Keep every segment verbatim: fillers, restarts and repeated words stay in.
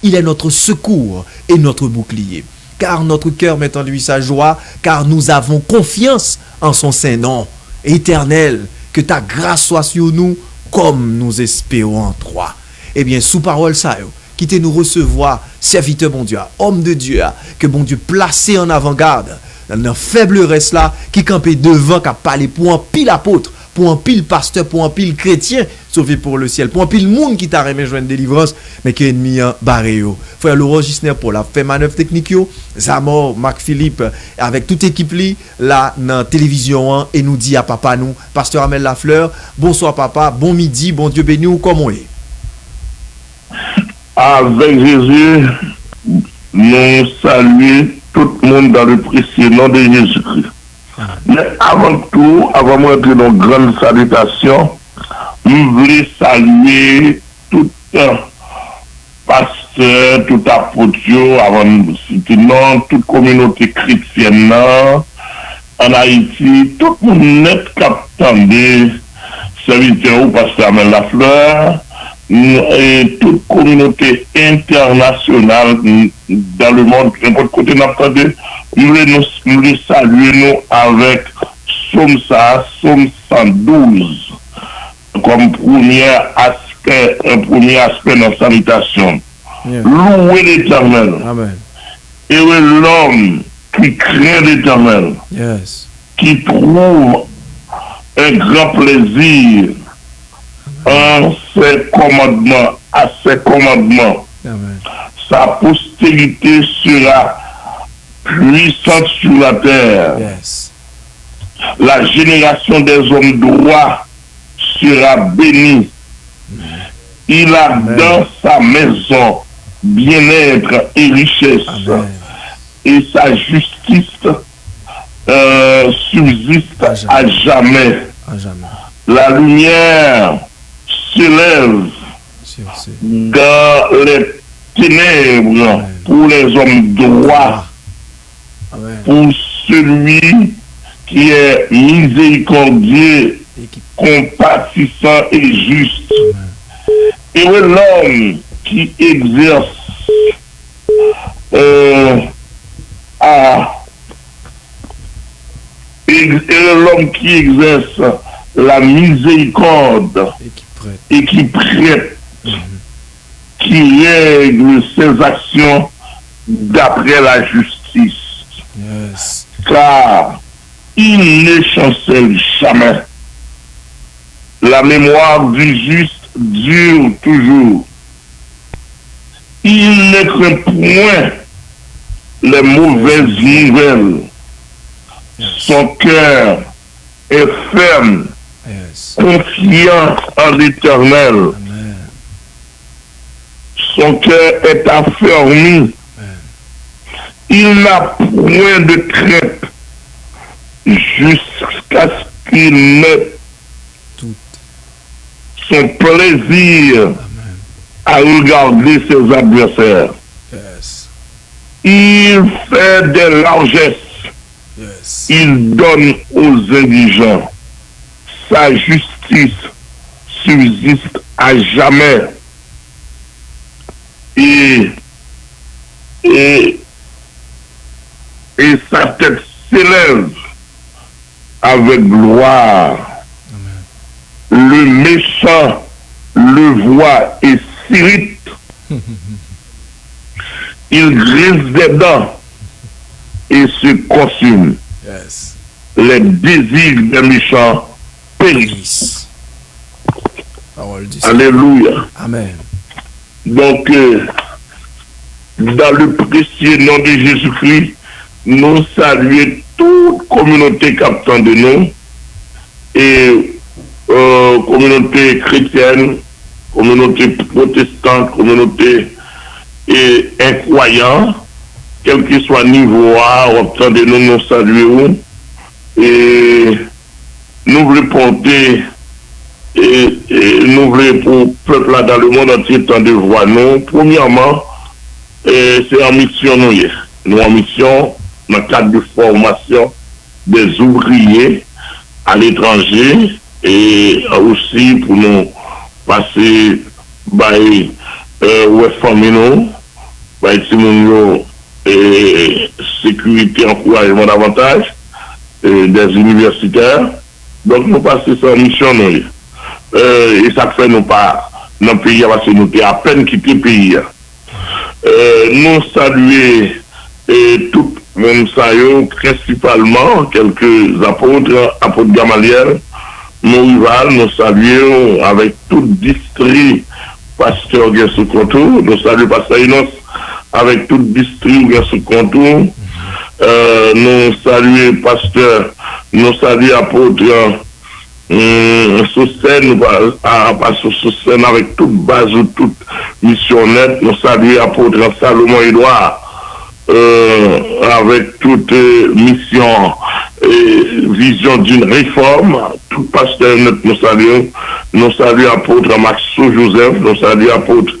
Il est notre secours et notre bouclier. Car notre cœur met en lui sa joie, car nous avons confiance en son saint nom. Éternel, que ta grâce soit sur nous comme nous espérons en toi. Ebyen, sou pawòl sa yo, kite nou resevwa sèvitè Bondye a, òm de Dye a, ke Bondye plase an avangad nan fèb lerès la, ki kanpe devan, k ap pale pou anpil apot, pou anpil pastè, pou anpil kretyen sove pou le syèl, pou anpil moun ki ta renmen jwenn delivrans, men ke ènmi an bare yo. Frè Laurent Gisner Paul ap fè manèv teknik yo, Zamò, Marc Philippe, avèk tout ekip li, la nan televizyon an, e nou di a papa nou, pastè Amel Lafleur, bonswa papa, bon midi, Bondye beni w, kòman w ye? Avec Jésus, nous saluons tout le monde dans le précieux nom de Jésus-Christ. Men avan tou, avan mwen rantre nan grann salitasyon, m vle salye tout pastè, tout apot yo, avan m site non, tout kominote kretyèn nan, ann Ayiti, tout moun nèt k ap tande sèvitè ou, pastè Amel Lafleur, n- e tout kominote entènasyonal, n- dans le monde, nenpòt kote n ap tande, m vle nou, m vle salye nou avèk sòm sa a, sòm san douz, kòm premyè aspè, premye aspè nan salitasyon. Louez l'Éternel. Heureux l'homme qui craint l'Éternel, qui trouve un grand plaisir en ses commandements, à ses commandements. Sa postérité sera puissante sur la terre. La génération des hommes droits sera bénie. Il a dans sa maison bien-être et richesse, et sa justice euh, subsiste à jamais. La lumière s'élève dans les ténèbres pour les hommes droits, pour celui qui est miséricordieux, compatissant et juste. Heureux l'homme qui exerce euh, à, et l'homme qui exerce la miséricorde et qui prête, qui règle ses actions d'après la justice. Car il ne chancelle jamais. La mémoire du juste dure toujours. Il ne craint point les mauvaises nouvelles. Son cœur est ferme, confiant en l'Éternel. Son cœur est affermi. Il n'a point de crainte jusqu'à ce qu'il ne Son plaisir à regarder ses adversaires. Il fait des largesses. Il donne aux indigents. Sa justice subsiste à jamais. Et, et, et sa tête s'élève avec gloire. Le méchant le voit et s'irrite. Il grince des dents et se consume. Les désirs des méchants périssent. Alléluia. Donk, euh, dans le précieux nom de Jésus-Christ, nou salye tout kominote k ap tande nou, e, euh, kominote kretyèn, kominote pwotestan, kominote, e, enkwayan, kèlkeswa nivo a, w ap tande nou, nou salye ou. E, Nou vle pote, e, e, nou vle pou pèp la dans le monde entier tande vwa nou. Premyèman, e, se an misyon nou ye. Nou an misyon nan kad de fòmasyon des ouvriers à l'étranger, e osi pou nou pase bay, e, wè fanmi nou, bay timoun yo e, sekirite, ankourajman davantaj e, dè inivèsitè. Donk, nou pase san misyon nou ye. E, e sa k fè nou pa nan peyi a, paske nou te apèn kite peyi a. E, nou salye e, tout moun sa yo, prensipalman kèlke apot, apot Gamalyèl, Morival, nou salye w avèk tout distri pastè w gen sou kont ou. Nou salye pastè Enos avèk tout distri w gen sou kont ou. E, nou salye pastè, nou salye apot, e, Sosen, nou pa, a, pastè Sosen avèk tout baz ou, tout misyon nèt. Nou salye apot Salomon Edouard, e, avèk tout e, misyon e, vizyon d'une réforme. Tout pastè nèt, nou salye w. Nou salye apot Maxo Joseph, nou salye apot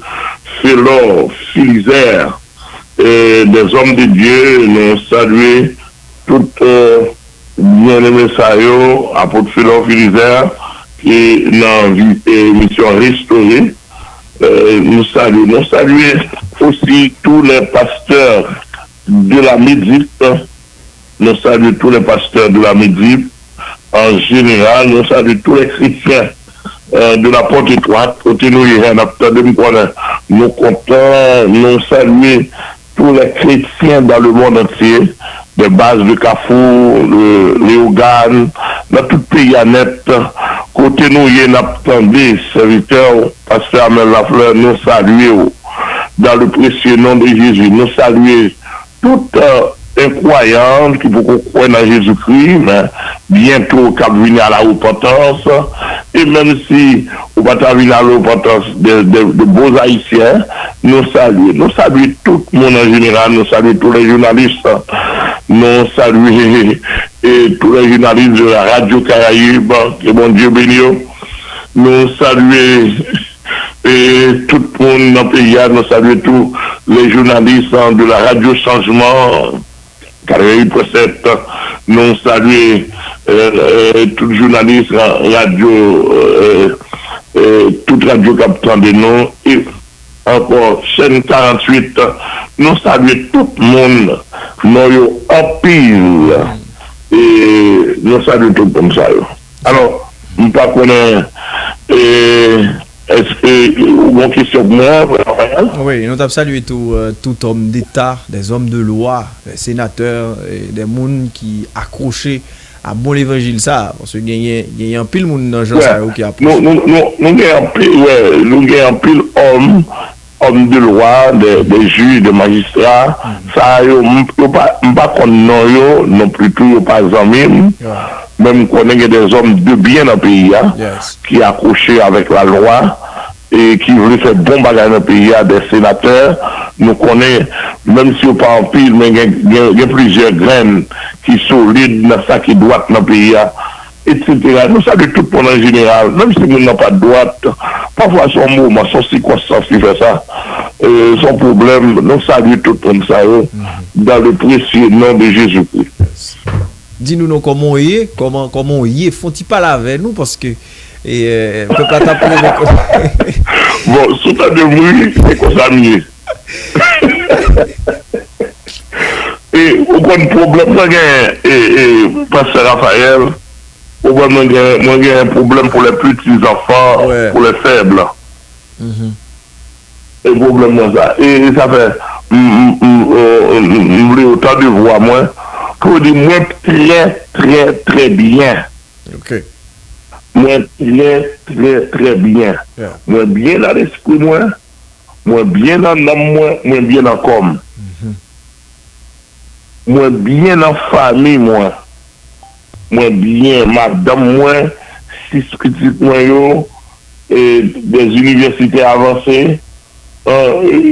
Felor Filizè, e, des hommes de Dieu, nou salye tout e, byeneme sa yo, apot Felor Filizè, ki nan vi, e, misyon restore. E, nou salye, nou salye osi tous les pasteurs de la Médip. Nou salye tous les pasteurs de la Médip en général. Nou salye tous les chrétiens e, de la Porte Étroite, kote nou ye, n ap tande m konnen nou kontan, nou salye tous les chrétiens dans le monde entier, des bases de Kafou, de Leyogàn, nan tout peyi a nèt, kote nou ye, n ap tande sèvitè w, pastè Amel Lafleur, nou salye w. Dans le précieux nom de Jésus, nou salye tout e, enkwayan ki poko kwè nan Jezikri, men byento k ap vini a la repantans. E menm si ou pa ta vin a la repantans de, de, de bon Ayisyen, nou salye. Nou salye tout moun an jeneral, nou salye tous les journalistes. Nou salye e, tous les journalistes de la Radio Caraïbe, ke Bondye beni yo. Nou salye e, tout moun nan peyi a, nou salye tous les journalistes de la Radio Changement, quatre-vingt-huit point sept. Nou salye e, e, tout jounalis ra- radyo, e, e, tout radyo k ap tande nou. E ankò, chèn karanntuit, nou salye tout moun, non yo anpil. E nou salye tout moun sa yo. Alò, m pa konnen, e, èske ou gon kesyon pou mwen, Rafael? Wi, nou t ap salye tou, euh, tout homme d'État, des hommes de loi, des sénateurs, e des moun ki akwoche a bon levanjil sa, paske genyen, genyen anpil moun nan jan sa yo ki akwoche. Nou, nou, nou, nou gen anpil, wè, nou gen anpil òm, homme de loi, des, des juges, des magistrats, sa yo, m, yo pa, m pa konn non yo, non pli tou, yo pa zanmi m. Men m konnen gen des hommes de bien nan peyi a, ki akwoche avèk lalwa, e ki vle fè bon bagay nan peyi a, des sénateurs. Nou konnen, menm si yo pa anpil, men gen, gen, gen plizyè grenn ki solid nan sa ki dwat nan peyi a, etsetera. Nou salye tout moun an jeneral, menm si moun nan pa dwat, pafwa se yon moman, se yon sikonstans ki fè sa. E, se yon pwoblèm, nou salye tout moun sa yo, dans le précieux nom de Jésus-Christ. Di nou non, kòman w ye? Kòman, kòman w ye? Fè yon ti pale avè nou, paske e, e, pèp la t ap leve kò. Bon, si w tande m ri, se konsa m ye. E, ou konn pwoblèm mwen genyen, e, e, pastè Rafael, pwoblèm mwen genyen, mwen genyen pwoblèm pour les petits enfants, pour les faibles. E pwoblèm mwen sa. E, e sa fè, m, m, m, m, m vle yo tande vwa mwen, pou yo di mwen trè, trè, trè byen. Ok. Mwen trè, trè, trè byen. Mwen byen nan lespri mwen, mwen byen nan nanm mwen, mwen byen nan kò m. Mwen byen nan fanmi mwen. Mwen byen, madanm mwen, sis pitit mwen yo, e, des inivèsitè avanse. E,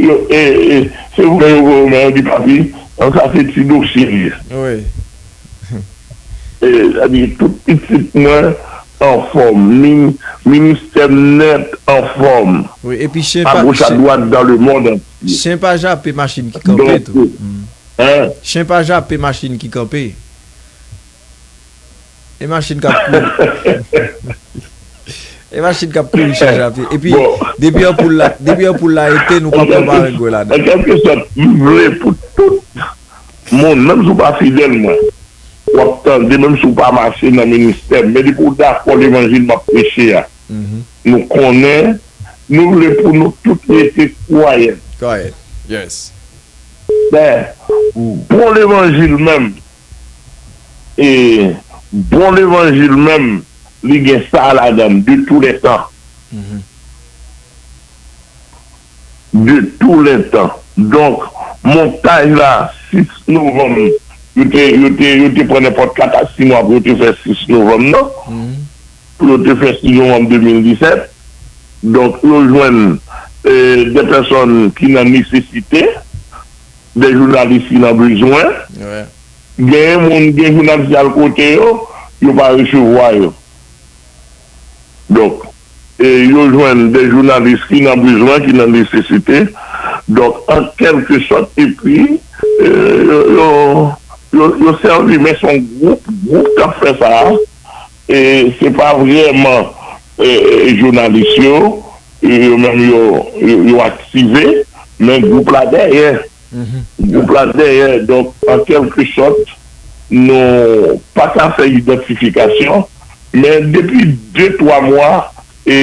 yo, e, e, se vre yo voye men yo di papi, an sa se ti dosye li ye. Wi. E, sa di tout pitit mwen anfòm, min, ministè m nèt anfòm. Wi, epi chen pa, a goch a dwat dans le monde entier. Chen pa jape machin ki kanpe tou. Hein? Chen pa jape machin ki kanpe. E machin k ap kouri. E machin k ap kouri chanje apye. Epi, bon, depi anpoul la, depi anpoul la etenn, ou pa pran parèt gwe ladan. An kèlke sòt, m vle pou tout moun, menm si w pa fidèl mwen, w ap tande, menm si w pa mache nan ministè, men depi w dakò levanjil m ap preche a, nou konnen, nou vle pou nou tout rete kwayan. Kwayan. Yes. Men, bon levanjil menm, e bon levanjil menm, li gen sa ladan l, de tous les temps. De tous les temps. Donk, montaj la, sis novanm, yo te, yo te, yo te pran nenpòt kat a sis mwa pou yo te fè sis novanm nan. Pou yo te fè sis novanm de mil disèt. Donk, yo jwenn, e, de pèsòn ki nan nesesite, de jounalis ki nan bezwen. Genyen moun, gen jounalis y al kote yo, yo pa resevwa yo. Donk, e, yo jwenn de jounalis ki nan bezwen, ki nan nesesite. Donk, an kèlke sòt, epi, e, yo, yo, yo, yo sèvi, men se yon gwoup, gwoup k ap fè sa a. E se pa vrèman, e, e, jounalis yo, e, yo menm yo, yo, yo aktive, men gwoup la dèyè. Gwoup la dèyè. Donk, an kèlke sòt, nou pa ka fè idantifikasyon, men depi de, twa mwa, e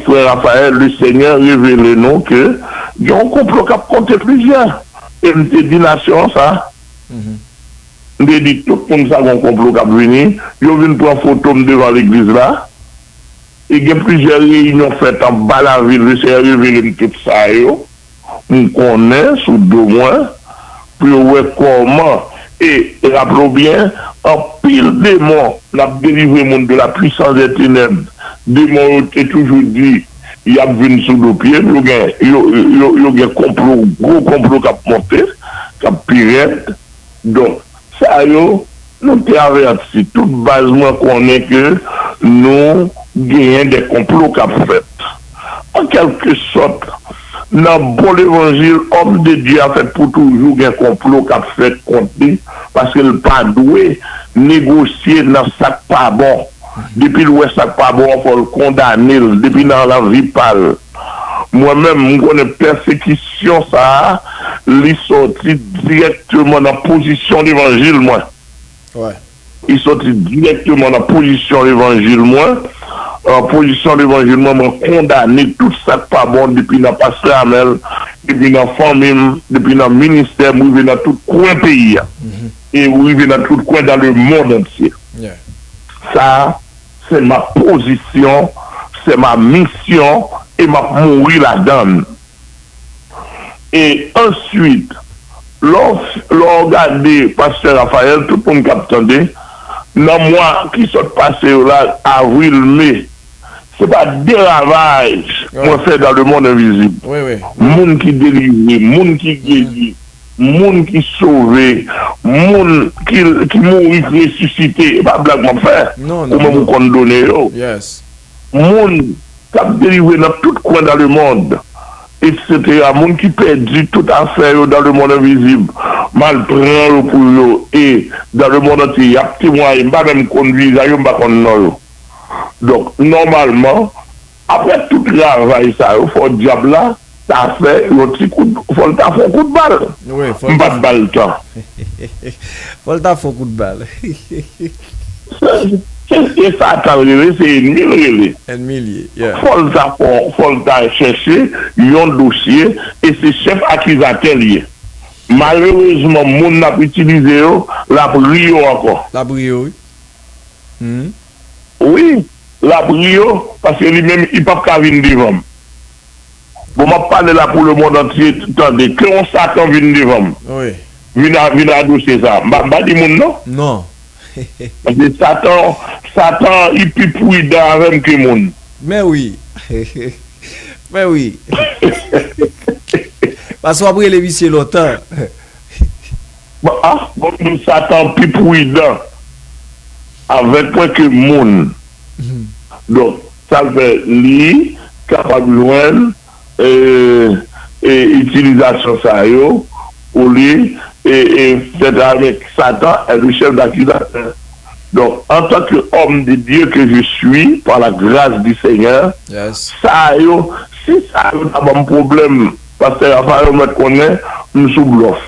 frè Raphaël, le Senyè revele nou ke gen yon konplo k ap monte plizyè. E m te di nasyon an sa. M te di tout moun sa gen yon konplo k ap vini. Yo vin pran foto m devan legliz la. E gen plizyè reyinyon fèt anba lavil. Le Senyè revele m tout sa yo. M konnen sou do mwen pou yo wè kòman. E raple w byen, anpil demon, n ap delivre moun de la puissance des ténèbres. Demon yo te toujou di y ap vin sou do pye m. Yo gen, yo, yo, yo gen konplo, gwo konplo k ap monte, k ap pi rèd. Donk, sa yo, nou te avèti. Tout baz mwen konnen ke nou genyen de konplo k ap fèt. An kèlke sòt, nan bon levanjil, òm de Dye a fèt pou toujou gen konplo k ap fèt kont li, paske l pa dwe negosye nan sa k pa bon. Depi l wè sa k pa bon an, fò l kondane l, depi nan lavi pa l. Mwen menm, m konnen pèsekisyon sa a, li sòti dirèkteman nan pozisyon levanjil mwen. Li sòti dirèkteman nan pozisyon levanjil mwen. Nan pozisyon levanjil mwen, mwen kondane tout sa k pa bon depi nan pastè Amèl, depi nan fanmi m, depi nan ministè m, rive nan tout kwen peyi a. E rive nan tout kwen dans le monde entier. Sa, se ma pozisyon, se ma misyon, e m ap mouri ladan l. E answit, lè w, lè w gade pastè Raphaël, tout moun k ap tande, nan mwa ki sot pase yo la, avril, me, se pa de ravaj mwen fè dans le monde invisible. Moun ki delivre, moun ki geri, moun ki sove, moun ki, ki mouri, ki resisite. E pa blag m ap fè. Ou menm ou konn done yo. Moun k ap delivre nan tout kwen dans le monde, et cetera. Moun ki pèdi tout afè yo dans le monde invisible, m al pran yo pou yo, e dans le monde entier, y ap temwaye. M pa menm konn vizaj yo, m pa konn non yo. Donk, nòmalman, apre tout travay sa yo, fò dyab la ta fè yon ti kout, fò l ta fè yon kout bal. M pa t ba l tan. Fò l ta fè yon kout bal. Se, se, se Satan l rele, se ènmi l rele. Ènmi l ye, yeah. Fò l ta fè, fò l ta chèche yon dosye, e se chèf akizatè l ye. Malerezman, moun l ap itilize yo, l ap ri yo ankò. L ap ri yo, wi. Wi, l ap ri yo, paske li menm, li p ap ka vin devan m. Bon, m ap pale la pou lemonn antye tande. Ke yon Satan vin devan m. Vin a, vin adose sa. M pa, m pa di moun non. Non. Paske Satan, Satan, li pi pridan avè m ke moun. Men wi. Men wi. Paske w ap rele misye lontan. Bon, ah, bon, Satan pi pridan avèk mwen ke moun. Donk, sa l fè, li kapab jwenn, e, e, itilizasyon sa yo pou li, e, e, sètadi Satan est le chef accusateur. Donc, en tant que homme de Dieu que je suis, par la grâce du Seigneur, Yes. sa yo, si sa yo ta ban m pwoblèm, pastè Rafael mèt konnen m sou blòf.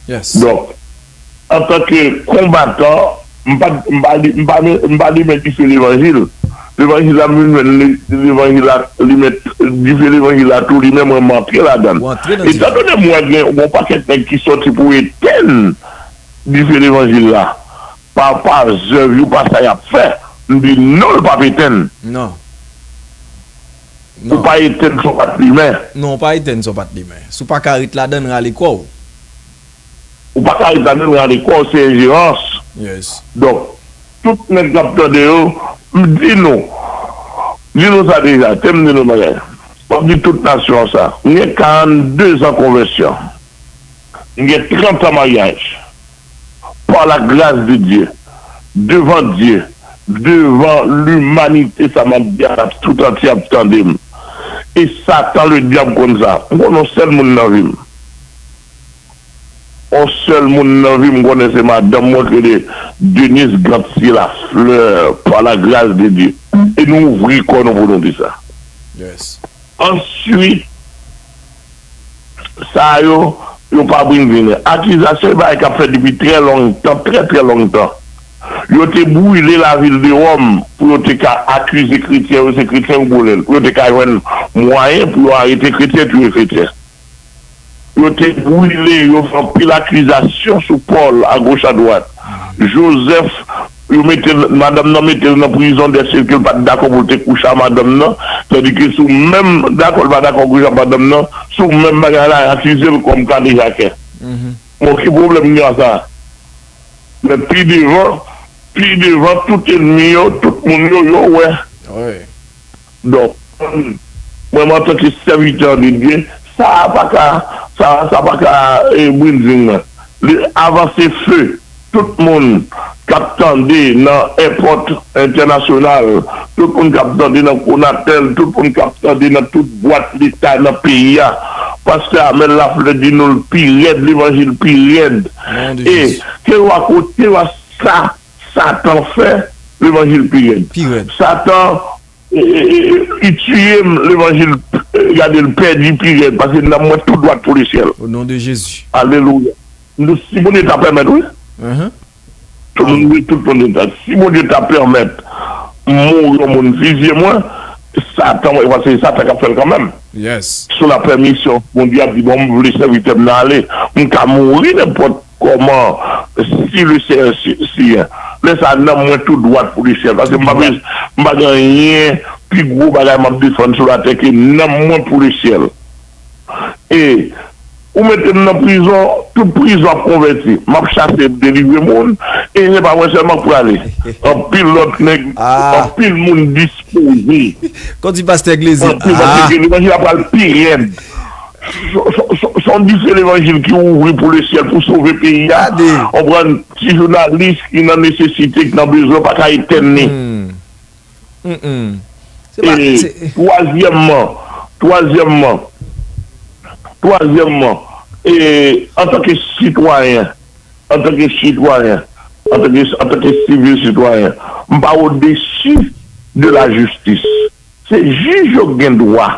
Yes. Donk, antanke konbatan, m pa m pa li- m pa m pa limen dife levanjil. Levanjil la m vin jwenn li- levanjil la limen dife levanjil la tou limen mwen m antre ladan l. Ou antre nan E dife. Etan done m wè gen yon pakèt nèg ki sòti pou etenn dife levanjil la pa pa zèv yo pa sa y ap fè, m di non l p ap etenn. Non. Ou pa etenn son pa t limen. Non, ou pa etenn son pa t limen. Si w pa ka ret ladan l rale kò w. Ou pa ka ret ladan l rale kò w se enjerans. Yes. Donk, tout nèg k ap tande yo, m di nou, di nou sa deja, te m di nou bagay. M ap di tout nasyon an sa. M gen karannde zan konvèsyon. M gen trant an maryaj. Par la grâce de Dieu, devan Dye, devan limanite sa m ap di a tout antye ap tande m. E Satan ledyab konn sa. M konnen yon sèl moun nan vi m. Yon sèl moun nan vi m konnen se madanm mwen k rele Denise Ganthier Lafleur, par la grâce de Dieu. E nou ouvri kò nou pou nou di sa. Yes. Answit, sa yo, yo pa vin vini. Akizasyon e bagay k ap fèt depi trè longtan, trè trè longtan. Yo te brile lavil de Wòm pou yo te ka akize kretyen yo, se kretyen yo boule l, pou yo te ka jwenn mwayen pou yo arete kretyen, touye kretyen. Yo te brile, yo fè anpil akizasyon sou Pòl agoch adwat. Jozèf, yo mete l, madanm nan mete l nan prizon dèske l pa t dakò pou l te kouche a madanm nan, tandike si w menm dakò l pa dakò kouche a madanm nan, sou menm bagay la y akize l kòm kadejakè. Bon, ki pwoblèm gen a sa? Men pi devan, pi devan tout ènmi yo, tout moun yo, yo wè. Wi. Donk, mwen, mwen antanke sèvitè de Dye, sa a pa ka, sa, sa pa ka e, brinzing mwen. Li avanse fe, tout moun k ap tande nan èpòt entènasyonal, tout moun k ap tande nan Konatel, tout moun k ap tande nan tout bwat leta nan peyi a, pastè Amel Lafleur di nou l pi rèd, levanjil pi rèd. Non de E Jezi. ke yo a kote yo a sa Satan fè, levanjil pi rèd. Pi rèd. Satan, e, e, e, li tiye m, levanjil, e, gade l pèdi pi rèd, paske nanm mwen tou dwat pou lesyèl. O non de Jezi. Alelouya. Nou, si Bondye ta pèmèt, wi. Mhm. Tout moun, wi, tout moun ta. Si Bondye ta pèmèt, m mouri, yon moun fizye mwen, Satan, mwen, paske Satan k ap fè l kanmenm. Yes. Sou la pèmisyon, Bondye ap di, bon, m vle sèvitè m nan ale. M ka mouri nenpòt kòman, si le Seyè si, si, lè sa nanm mwen tou dwat pou lesyèl. Paske m pa bezwen, m pa gen anyen pi gwo bagay m ap defann sou latè ke nanm mwen pou lesyèl. E ou mete m nan prizon, tout prizon ap konvèti. M ap chase, delivre moun, e se pa mwen sèlman k prale. Anpil lòt nèg, Ah. Anpil moun dispoze. Kon di pastè Glezi. Anpil, paske levanjil la pral pi rèd. Se yon dife levanjil ki ouvri pou lesyèl, pou sove peyi a. Gade. Konprann, ti jounalis ki nan nesesite, ki nan bezwen, pa ka etenn li. Mm-mm. Se pa, E se, twazyèmman, twazyèmman, twazyèmman, e antanke sitwayen, antanke sitwayen, antanke, antanke sivil sitwayen, m pa odesi de la jistis. Se jij yo k gen dwa.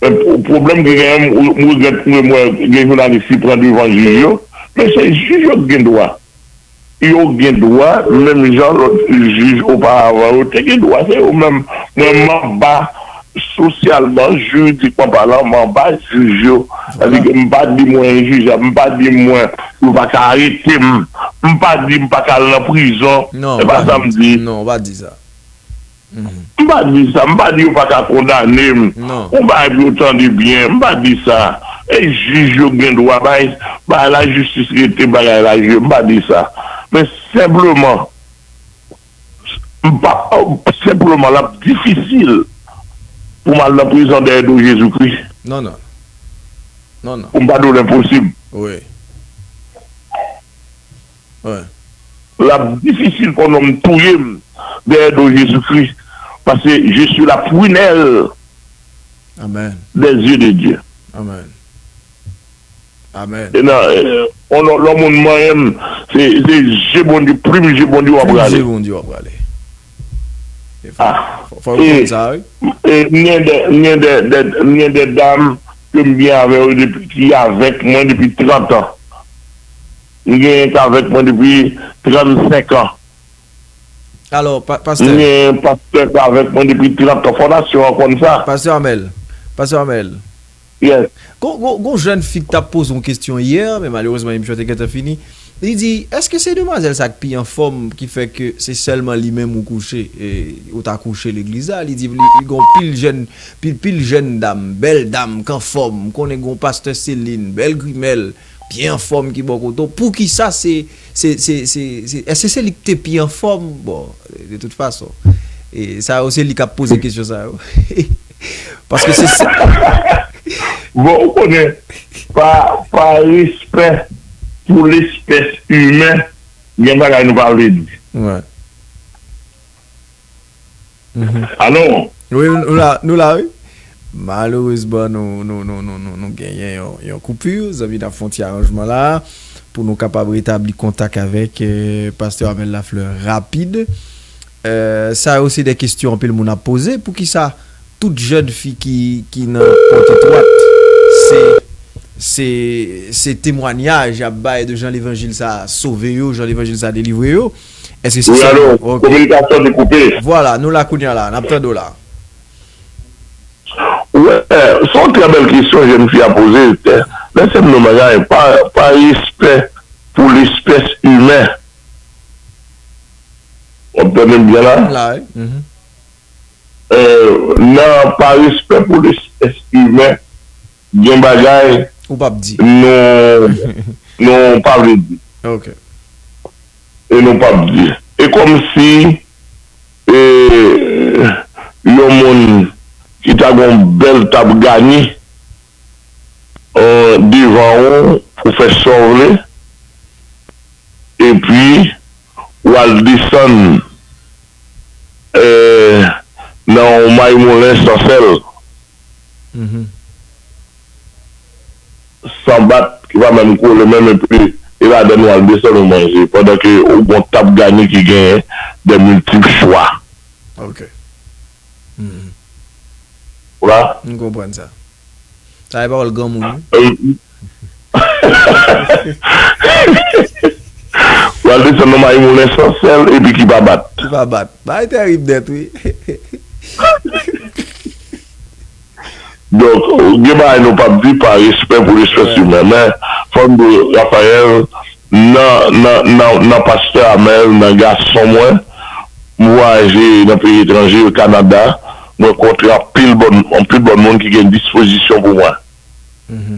Men pwo- pwoblèm ki genyen, m m regrèt mwen mwen gen jounalis ki pran devan jij yo, men se jij yo k gen dwa. Yo gen dwa, menm jan lòt jij oparavan yo te gen dwa, se yo menm. Mwen m anba, sosyalman, jiridikman palan, m anba jij yo. Sètadi ke m pa di mwen enjijab, m pa di mwen yo pa ka arete m, m pa di m pa ka al nan prizon. Non, Se pa sa m di. Non, ou pa di sa. M pa di sa, m pa di yo pa ka kondane m. Non. Yon bagay pou yo tande byen, m pa di sa. E jij yo gen dwa bay, bay lajistis rete bagay la jwe, m pa di sa. Men senpleman, m pa, senpleman, l ap difisil pou m al nan prizon dèyè do Jezikri. Non, non. Non, non. Pou m pa di w l enposib. Wi. Wi. L ap difisil pou yon nonm touye m dèyè do Jezikri, paske je suis la prunelle Amen. des yeux de Dieu. Amen. Amen. E nan, e, yon lò- lò moun manyen m, Se, se je Bondye, plim je Bondye w ap rale. Plim je Bondye w ap rale. E fò, ah, fò, fò yo konn sa, wi. E m gen de, m gen de, de, m gen de dam ke m byen avè yo depi, ki avèk mwen depi trant an. M gen ki avèk mwen depi trannsenk an. Alò, pa, pastè. M gen pastè ki avèk mwen depi trant an. Fondasyon an konn sa. Pastè Amèl. Pastè Amèl. Yes. Gon, gon, gon jèn fi ki t ap poze yon kesyon yè, men malerezman, emisyon te gentan fini. Li di, èske se demwazèl sa k pi anfòm ki fè ke se sèlman li menm ou kouche, e, ou ta kouche legliz la? Li di, li, li gon pil jèn, pil, pil jèn dam, bèl dam, k anfòm. M konnen gon pastè Selin, bèl grimèl, byen anfòm ki bò kote w. Poukisa se, se, se, se, se, èske se li ki te pi anfòm? Bon, de tout fason, e sa yo, se li k ap poze kesyon sa yo. Paske se, se... Bon, ou konnen, pa, pa respè pou lespès imen, gen bagay nou pa vle di. Wè. Mhm. Ah non. Wi, nou la, nou la, wi. Malerezman, nou, nou, nou, nou, nou, nou genyen yon, yon koupi. Zanmi n ap fè yon ti aranjman la pou nou kapab retabli kontak avèk, eh, pastè Amel Lafleur rapid. Eh, sa yo se de kesyon anpil moun ap poze. Poukisa tout jèn fi ki, ki nan pòt etwat, se, se, se temwanyaj y ap bay de jan levanjil sa sove yo, jan levanjil sa delivre yo? Èske se... Wi, alo, kominikasyon te koupe. Vwala, nou la kounye a la, n ap tande w la. Wè, se yon trè bèl kesyon jèn fi a poze. Lè se m nan bagay, pa, pa respè pou lespès imen. W ap tande m byen la? La, wi. Mhm. Eh, nan pa respè pou lespès imen, gen bagay... Ou p ap di. Nou, nou pa vle di. Ok. E nou p ap di. E kòmsi, eh, yon moun ki ta gen yon bèl tab gani, eh, devan ou pou fè sa w vle, epi w al desann, eh, nan yon may moulen san sèl, mhm, san bat, ki pa menm kole menm, epi e ladann ou al desann ou manje, pandan ke ou gon tab gani ki genyen de miltip chwa. Ok. Mhm. Ou la? M konprann sa. Sa e pawòl granmoun, wi. Euh, w al desann nan may moulen san sèl epi ki pa bat. Ki pa bat. Bagay tèrib nèt, wi. Donk, gen bagay nou p ap di pa respè pou lespès imen. Men, fò m di w, Raphaël, nan, nan, nan, nan pastè Amel, nan gason mwen, m vwayaje nan peyi etranje, Kanada, m rankontre anpil bon, anpil bon moun ki gen dispozisyon pou mwen. Mhm.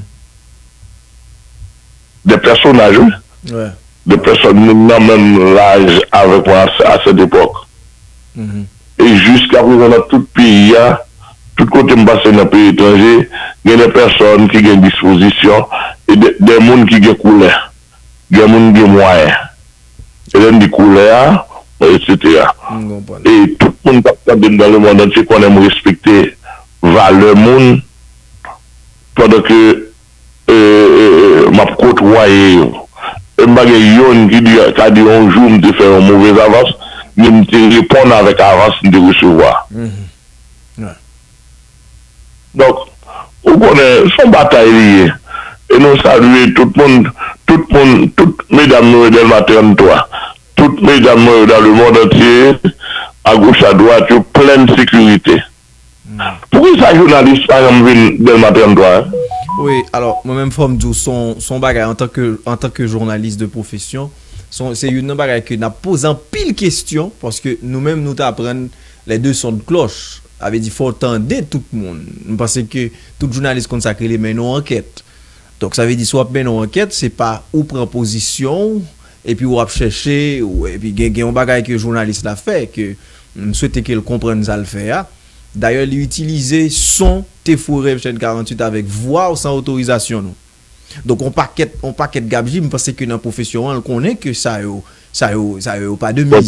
De pèsonaj, wi. Wè. De pèsòn, moun nan menm laj avèk mwen a, a sèt epòk. Mhm. E jiska prezan, nan tout peyi a, tout kote m pase nan peyi etranje, gen de pèsòn ki gen dispozisyon, e de, de moun ki gen koulè, gen moun gen mwayen. E lè m di koulè a, etsetera. M konprann. E tout moun k ap tande m dans le monde entier konnen m respekte valè moun, pandan ke, e, e, e, m ap kotwaye yo. E m pa gen yonn ki di, ka di yon jou m te fè yon movèz avans, men m te reponn avèk avans m te resevwa. Mhm. Wè. Donk, ou konnen, se yon batay li ye. E nou salye tout moun, tout moun, tout medam nou yo Dèlma trannntwa, tout medam nou yo dans le monde entier, a goch, a dwat, yo plen sekirite. Hmm. Poukisa jounalis pa janm vin Dèlma trannntwa, en? Wi, alò, mwen menm fò m di w, se yon, se yon bagay antanke, antanke jounalis de pwofesyon, se yon, se youn nan bagay ke n ap poze anpil kesyon, paske nou menm nou t aprann les deux sons de cloche. Sa vle di fò w tande tout moun. M panse ke tout jounalis konn sa k rele mennen yon ankèt. Donk, sa vle di, si w ap mennen yon ankèt, se pa ou pran pozisyon w, epi w ap chèche, ou, epi gen, gen yon bagay ke jounalis la fè, ke m swete ke l konprann sa l fè a. Dayè, li itilize son T four F N karanntuit avèk vwa w san otorizasyon nou. Donk, on pakèt, on pakèt gabji, m panse ke nan pwofesyon an, l konnen ke sa yo, sa yo, sa yo, yo pa de miz.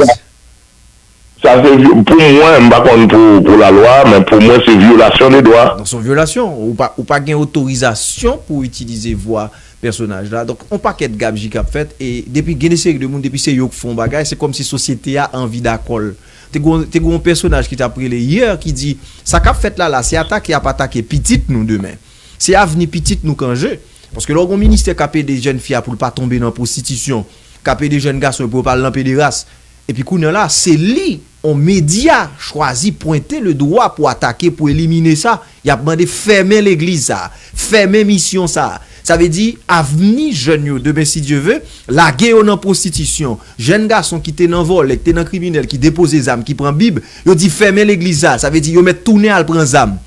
Sa se vyo-, pou mwen, m pa konn pou, pou lalwa, men pou mwen, se vyolasyon de dwa. Non, se yon vyolasyon. Ou pa, ou pa gen otorizasyon pou itilize vwa pèsonaj la. Donk, yon pakèt gabji k ap fèt, e depi gen de seri de moun, depi se yo k fè yon bagay, se kòmsi sosyete a anvi dakò l. Te gen, te gen yon pèsonaj ki t ap rele yè, ki di, sa k ap fèt la, la, se atake y ap atake pitit nou demen. Se avni pitit nou k an je. Paske lè w gen yon ministè k ap ede jèn fi a pou l pa tonbe nan pwostitisyon, k ap ede jèn gason yo pou yo pa al nan pederas, epi kounye a la, se li, yon medya, chwazi pwente le dwa pou atake, pou elimine sa. Y ap mande fèmen legliz sa, fèmen misyon sa. Sa vle di, avni jèn yo, demen, si Dye ve, lage yo nan pwostitisyon. Jèn gason ki te nan vòlè, ki te nan kriminèl, ki depoze zam, ki pran Bib, yo di fèmen legliz sa. Sa vle di, yo mèt tounen al pran zam,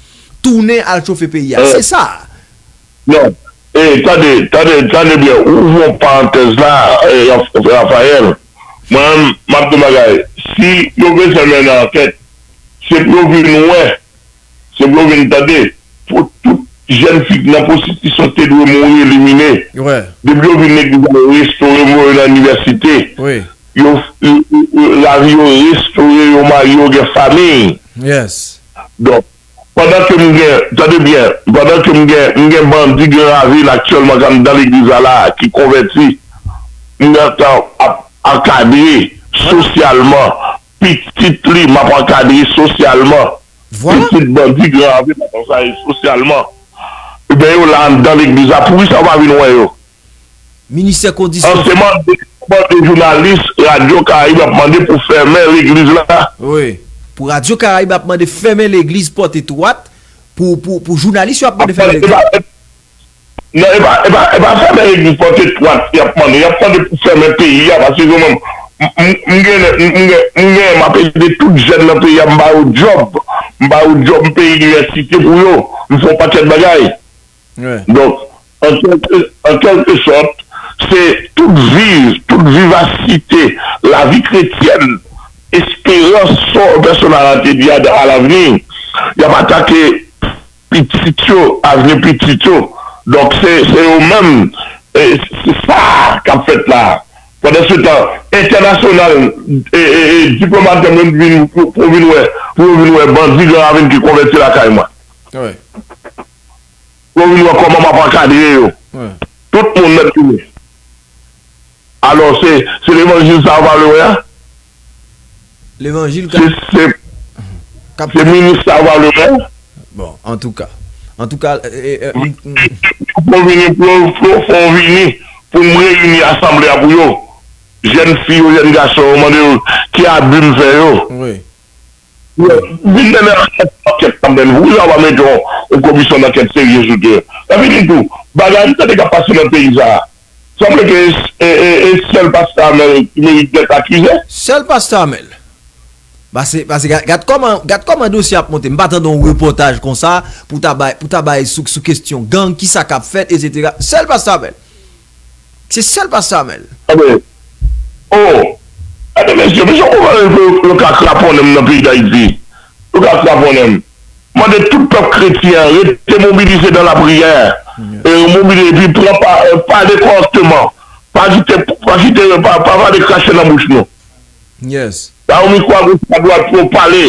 tounen al chofe peyi a. Se sa. Non. E, tande, tande, tande byen. Ouvri yon parantèz la, e, Raf-, Rafael. Mwen menm, m ap di yon bagay. Si yo bezwen mennen ankèt, se pou yo vin wè, se pou yo vin tande. Pou tout jèn fi k nan pwostitisyon te dwe mouri, elimine. Depi yo vin legliz la, yo restore, voye yo nan inivèsite. Yo, yo, yo, yo, lavi yo restore, yo marye, yo gen fanmi. Donk, pandan ke m gen, tande byen, pandan ke m gen, m gen bandi Gran Ravin aktyèlman k anndan legliz la la, ki konvèti, m gentan ap ankadre sosyalman pitit li, m ap ankadre sosyalman pitit bandi Gran Ravin, m ap ankadre sosyalman. Ebyen, yo la anndan legliz la, poukisa w pa vin wè yo? Ministè kondisyon. An se mande, mande jounalis Radyo Karayib ap mande pou fèmen legliz la. Wi. Pou Radyo Karayib ap mande fèmen legliz Pòt Etwat pou, pou, pou jounalis yo ap mande fèmen legliz. Non, e pa, e pa, e pa fèmen legliz Pòt Etwat y ap mande. Y ap mande pou fèmen peyi a, paske yo menm, m, m, m gen, m, m gen, m gen, m ap ede tout jèn nan peyi a, m ba yo djòb. M ba yo djòb, m peye inivèsite pou yo. M fè yon pakèt bagay. Donk, an kèlke, an kèlke sòt, se tout viv, tout vivasite lavi kretyèn, esperans, sa pèsonaj la te di a, à l'avenir, y ap atake pitit yo, avni pitit yo. Donk, se, se yo menm, e, se sa k ap fèt la. Pandansetan, entènasyonal, e, e, e, diplomat yo menm vin, pou, pou vin wè, pou yo vin wè bandi Gran Ravin ki konvèti lakay mwen. Pou yo vin wè kòman m ap ankadre yo. Tout moun mèt vini. Alò, se, se levanjil sa w pa vle wè a? Levanjil k ap. Se, se, se minis sa w pa vle wè a? Bon, antouka. Antouka, e, e, m, m, Pou vini, pou, pou fè w vini, pou m reyini asanble a pou yo. Jèn fi yo, jèn gason yo, mande yo ki abi m fè yo. Vin mennen ankèt, ankèt kanmenm. Poukisa w pa mete yon, yon komisyon dankèt serye sou teren? Epi di tou, bagay m tande k ap pase nan peyi sa a, sanble ke e, e, e sèl pastè Amèl ki merit dèt akize. Sèl pastè Amèl. Pase, pase gad, gad kòman, gad kòman dosye ap monte. M pa tande yon repòtaj konsa pou ta bay, pou ta bay sou, sou kesyon gang, kisa k ap fèt, etsetera. Sèl pastè Amèl. Se sèl pastè Amèl. Tande. O! Tande mesye, mesye, w konprann ke yo ka kraponnen m nan peyi Dayiti? Yo ka kraponnen m. Mande tout pèp kretyen an rete mobilize dans la prière. E mobilize, epi pran pa, pale kòrèkteman. Pa kite, pa kite, pa, pa pale krache nan bouch nou. Ba yo mikwo a goch a dwat pou yo pale.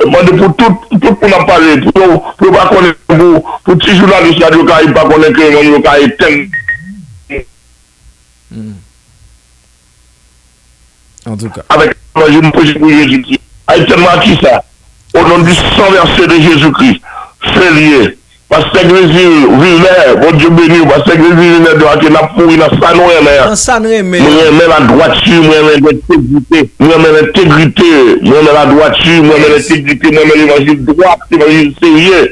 Mande pou tout, tout moun ap pale, pou yo, pou yo pa konnen, pou, pou ti jounalis Radyo Karayib pa konnen ke yo menm yo ka etenn. Antouka. Avèk levanjil, m preche pou Jezikri. Etenn mwen a kisa? Au nom du sang versé de Jésus-Christ. Se l ye. Pastè Grésil Vilnè, Bondye beni w. Pastè Grésil Vilnè, demanke n ap mouri nan sa nou renmen an. Nan sa n renmen. Mwen renmen ladwati, mwen renmen lentegrite. Mwen renmen lentegrite, mwen renmen ladwati, mwen renmen lentegrite, mwen renmen levanjil dwat, levanjil serye.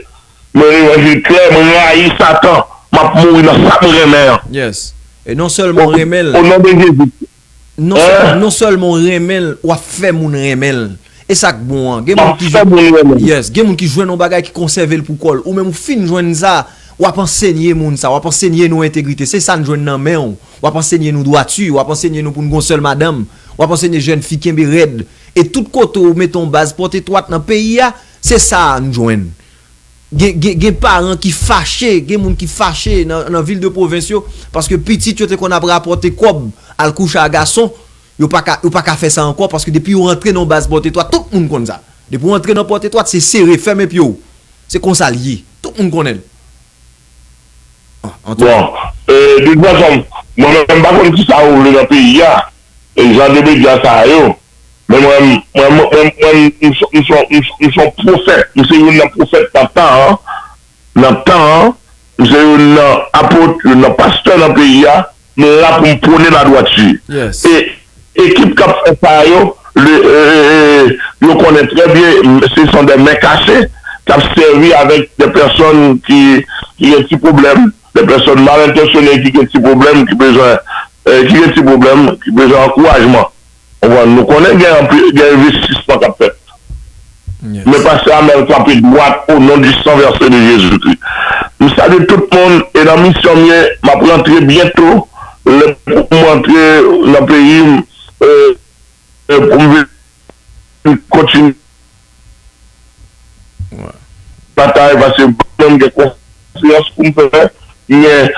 Mwen renmen levanjil klè, mwen rayi Satan. M ap mouri nan sa mwen renmen an. Yes. E non sèlman w renmen l. O non de Jezi. Non, sèl, non sèlman w renmen l, w ap fè moun renmen l. E sa k bon an. Gen moun ki jwenn, yes, gen moun ki jwenn yon bagay ki konsève l pou kò l. Ou menm ou fin jwenn sa, w ap ansenye moun sa, w ap ansenye nou entegrite. Se sa n jwenn nan men w. W ap ansenye nou dwati, w ap ansenye nou pou n gen yon sèl madanm, w ap ansenye jèn fi kenbe rèd. E tout kote w mete yon baz pòt etwat nan peyi a, se sa a n jwenn. Gen, gen, gen paran ki fache, gen moun ki fache nan, nan vil de pwovens yo, paske pitit yo te konn ap rapòte kòb al kouche a gason, Yo pa ka, yo pa ka fè sa ankò, paske depi yo rantre nan baz Pòtetwat, tout moun konn sa. Depi w rantre nan Pòtetwat, se sere, fèmen pye w. Se konsa l ye. Tout moun konnen l. Ah, antouka. Bon, e, de tout fason, mwen menm, m pa konn ki sa yo vle nan peyi a. E jan de medya sa yo. Men mwen, mwen, mwen, mwen, mwen, m se, m se, m se, m se yon pwofèt. M se youn nan pwofèt nan tan an. Nan tan an, m se youn nan apot, youn nan pastè nan peyi a. M la pou m pwone ladwati. Yes. E ekip k ap fè sa yo, le, e, e, e, yo konnen trè byen, m, se son de men kase k ap sèvi avèk de pèsòn ki, ki gen ti pwoblèm, de pèsòn mal entansyone ki gen ti pwoblèm, ki bezwen, e, ki gen ti pwoblèm, ki bezwen ankourajman. Konprann? Nou konnen gen anpil, gen envestisman k ap fèt. Yes. Men pastè Amèl kanpe dwat o non di san vèse de Jezikri. M salye tout moun e nan misyon m ye, m ap rantre byento. Lè pou m rantre nan peyi m, e, e, pou m vin kontinye batay, paske mwen menm gen konferans pou m fè, gen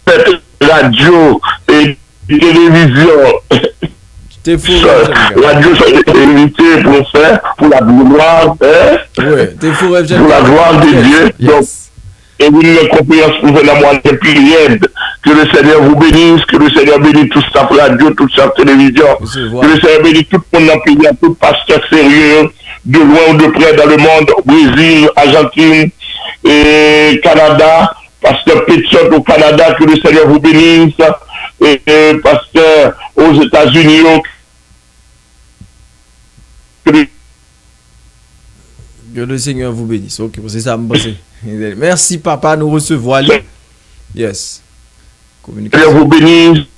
fèt radyo e televizyon. Te fou, radyo sa te envite pou nou fè pou la glwa, hein? Wi, te fou, pour la gloire de Dieu. Donk, e vin nan konferans pou fè nan mwa de pye rèd. Que le Seigneur vous bénisse, que le Seigneur bénisse tout staff radio, tout staff télévision. Que le Seigneur bénisse tout moun nan peyi a, tout pastè serye, de loin ou de près dans le monde, Brésil, Argentine, et Canada, pastè Petiot au Canada, que le Seigneur vous bénisse, et, et pastè aux États-Unis, que le Que le Seigneur vous bénisse. Ok, se sa m panse. Mèsi papa, nou resevwa li. Yes. Kominikasyon. Seigneur vous bénisse.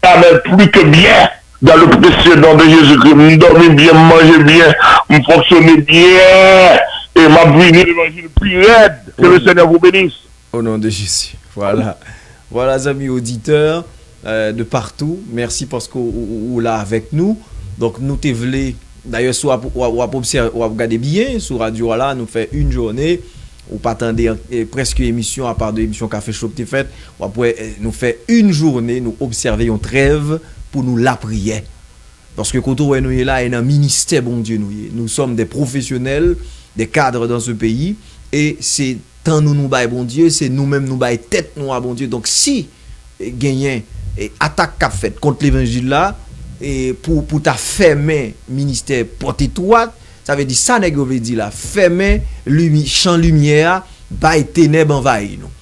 Amèl pli ke byen. Dan le presye non de Jezikri, m dòmi byen, m manje byen, m fonksyone byen, e m ap vini levanjil pi rèd. Ke le Senyè vous bénisse. Au nom de Jésus. Voilà. Voilà, zanmi oditè, euh, de partout. Mèsi paske ou, ou, ou la avèk nou. Donk, nou te vle, dayè, si w ap, w ap, w ap obsève, w ap gade byen sou radyo a la, nou fè yon jounen, ou pa tande, eh, prèske emisyon, apa de emisyon Café Show ki te fèt, w ap wè, eh, nou fè yon jounen, nou obsève yon trèv pou nou lapriyè. Paske kote w wè nou ye la, e nan ministè Bondye nou ye. Nous sommes des professionnels, des cadres dans ce pays, e se tan nou nou bay Bondye, se nou menm nou bay tèt nou a Bondye. Donk, si, eh, genyen, eh, atak k ap fèt kont levanjil la, e pou, pou ta fèmen ministè Pòtetwat, sa vle di sa nèg yo vle di la, fèmen limi-, chan limyè a, bay tenèb anvayi nou.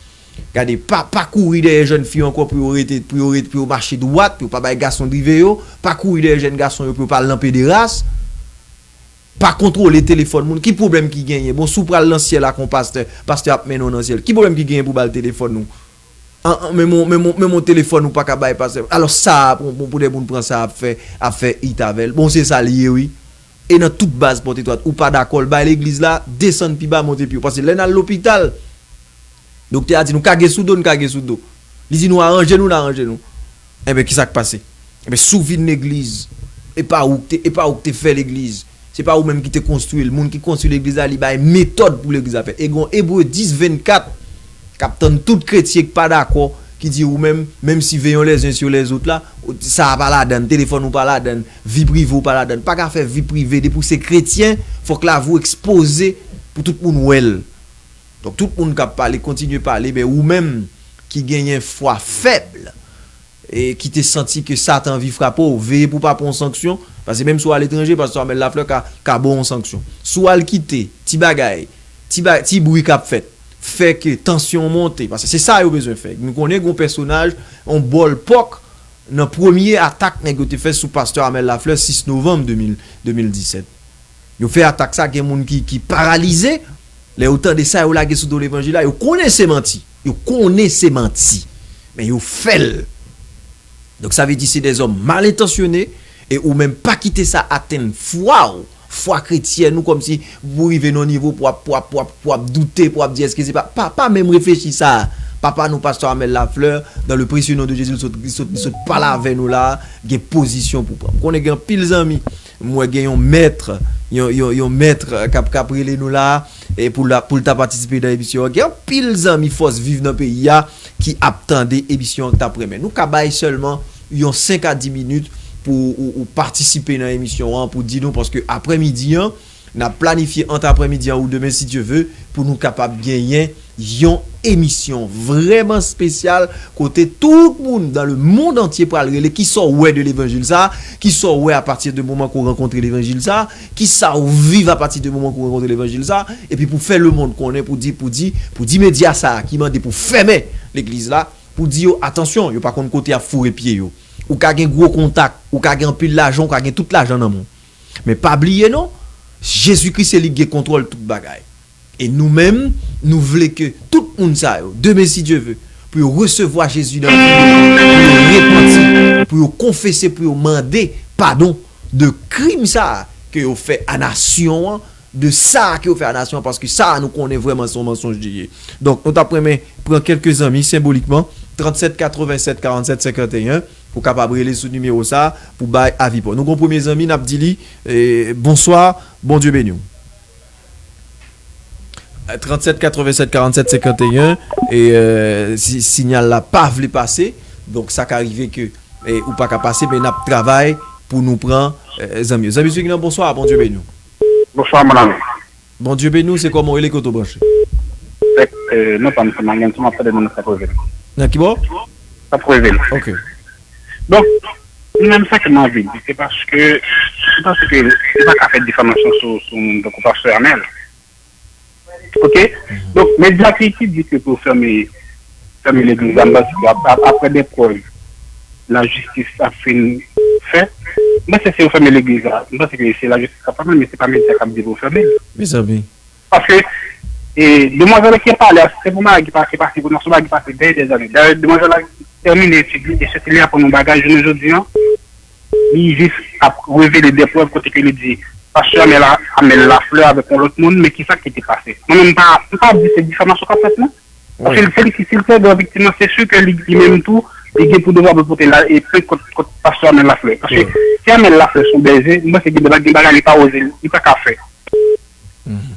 Gade, pa, pa kouri dèyè jèn fi ankò pou yo rete, pou yo rete, pou yo mache dwat, pou yo pa bay gason drive yo, pa kouri dèyè jèn gason yo pou yo pa al nan pederas, pa kontwole telefòn moun. Ki pwoblèm ki genyen? Bon, si w pral nan syèl ak yon pastè, pastè ap mennen w nan syèl. Ki pwoblèm ki genyen pou w ba l telefòn ou? An, an, menm yon, menm yon, menm yon telefòn ou pa ka bay pastè. Alò sa, pou, pou, pou de moun pran sa ap fè, ap fè it avè l. Bon, se sa l ye, wi. E nan tout baz Pòtetwat, ou pa dakò, l bay legliz la, desann pi ba, monte pi wo. Paske lè n al lopital, doktè a di nou kage sou do, n kage sou do. Li di nou aranje nou, n aranje nou. Enben, kisa k pase? Enben, si w vin legliz, e pa ou k te, e pa ou k te fè legliz. Se pa ou menm ki te konstwi l. Moun ki konstwi legliz la, li bay metòd pou legliz la fèt. E gen yon Ebre dis vennkat k ap tann tout kretyen k pa dakò, ki di ou menm, menm si veillons les uns sur les autres la, sa a pa ladann, telefòn ou pa ladann, vi prive w pa ladann. Pa ka fè vi prive, depi w se kretyen, fòk lavi w ekspoze pou tout moun wè l. Donk, tout moun k ap pale, kontinye pale, men ou menm ki genyen fwa fèb, e ki te santi ke Satan anvi frape w, veye pou w pa pran yon sanksyon, paske menm si w aletranje, pastè Amel Lafleur ka, ka ba w yon sanksyon. Si w al kite ti bagay, ti ba-, ti bri k ap fèt, fè ke tansyon w monte, paske se sa yo bezwen fè. Nou konnen gen yon pèsonaj, yon bòl pòk, nan premye atak nèg yo te fè sou pastè Amel Lafleur sis novanm de mil, de mil disèt. Yo fè atak sa, gen moun ki, ki paralize. Lè yo tande sa yo lage sou do levanjil la, yo konnen se manti. Yo konnen se manti. Men yo fè l. Donk, sa vle di se dèzòm mal entansyone, e ou menm pa kite sa atenn fwa w, fwa kretyèn ou, kòmsi pou rive nan yon nivo pou w ap, pou w ap, pou w ap, pou w ap doute, pou w ap di èske se pa, pa, pa menm reflechi sa. Papa nou, pastè Amel Lafleur, dans le précieux nom de Jésus, li sot, li sot, li sot pale avè nou la, gen pozisyon pou pran. M konnen gen anpil zanmi, m wè gen yon mèt, yon, yon, yon mèt k ap, k ap rele nou la, e pou la, pou l ta patisipe nan emisyon an. Gen anpil zanmi Fòs Viv nan peyi a ki ap tande emisyon an, k t ap renmen. Nou ka bay sèlman yon senk a dis minit pou ou, ou patisipe nan emisyon an, pou di nou, paske aprèmidi an, n ap planifye ant aprèmidi an ou demen, si Dye ve, pou nou kapab genyen yon emisyon vrèman espesyal, kote tout moun dans le monde entier pral rele, kisa w wè de levanjil sa, kisa w wè apati de moman ke w rankontre levanjil sa, kisa w viv apati de moman ke w rankontre levanjil sa, epi pou fè lemonn konnen, pou di, pou di, pou di medya sa a ki mande pou fèmen legliz la, pou di yo, atansyon, yo pa konn kote y ap foure pye yo. Ou ka gen gwo kontak, ou ka gen anpil lajan, ou ka gen tout lajan nan men w. Men pa bliye non, Jezikri se li ki gen kontwòl tout bagay. E nou menm, nou vle ke tout moun sa yo, demen si Dye ve, pou yo resevwa Jezi nan vi yo, pou yo repanti, pou yo konfese, pou yo mande padon de krim sa a ke yo fè a nasyon an, de sa a ke yo fè a nasyon an, paske sa a nou konnen vrèman se yon mansonj li ye. Donk, nou t ap renmen pran kèlke zanmi senbolikman, trant sèt katreven sèt karant sèt senkanteyen, ou kapab rele sou nimewo sa a pou bay avi pa w. Nou gon premye zanmi, n ap di li, eh, bonswa, Bondye beni w. trant sèt katreven sèt karant sèt senkanteyen, e, eh, si, sinyal la pa vle pase, donk sa ka rive ke, eh, ou pa ka pase, men n ap travay pou nou pran, eh, zanmi yo. Zanmi Swing nan, bonswa, Bondye beni w. Bonswa, mon ami. Bondye beni w, se kòman w rele, kote w branche? Fèk, eh, non, pa m se Mangan, si m ap tande moun sa poze. Nan ki bò? Sa poze. Ok. Donk, mwen menm sa ke m anvi di, se paske, se paske, se pa ka fè difamasyon sou, sou moun tankou pastè Amèl. Ok? Donk, medya ki, ki di ke pou fèmen, fèmen legliz la, m panse ke ap-, ap-, apre de prèv, lajistis ap fin fè. M panse si yo fèmen legliz la, m panse ke se lajistis k ap fèmen, men se pa medya k ap di pou fèmen. Mezanmi. Paske, e, demwazèl la ki ap pale a, se pou bagay ki pa, ki pase, se yon bagay ki pase dèyè dèzane. Dayè, demwazèl la tèmine etid li, e se li aprann yon bagay jounen jodi an. Li jis ap revele de prèv kote ke li di, pastè Amèl, Amèl Laflè avèk yon lòt moun, men kisa ki te pase? Mwen menm, m pa, m pa di se difamasyon k ap fèt, non. Paske se li ki, si l se gran viktim nan, se si ke li, li menm tou, li gen pou devwa pou l pote la, e plent kont, kont pastè Amèl Laflè. Paske si Amèl Laflè se yon bèje, m panse gen de ba-, gen bagay li pa oze, li pa ka fè.